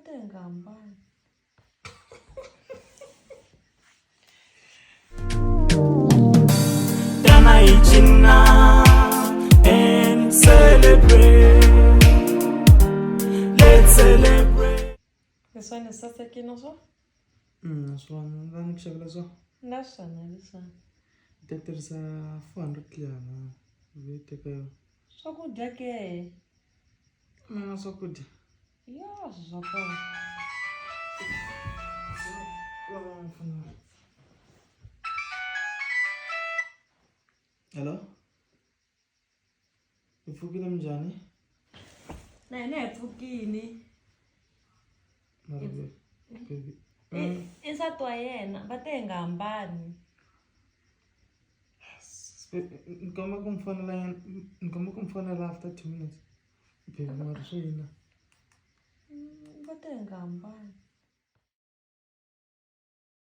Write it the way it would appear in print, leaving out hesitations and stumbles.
te hi nga hambani. Tana hi cina and celebrate. Let's celebrate. Leswiwani swi sasekile na swona? Naswona ni la ni ku xavela swona. Na swona leswiwani. Ni ta tirhisa 400 liyana ve teka yona. Swakudya ke? Mina swakudya. Ya swi swa kona. Hello? Hi pfukile minjhani? Na hina hi pfukile. Mara baby. I nsati wa yena va te hi nga hambani. Ni komba ku mi fonela ni komba ku mi fonela after 2 minutes. Baby mara swi yini? Va te hi nga hambani.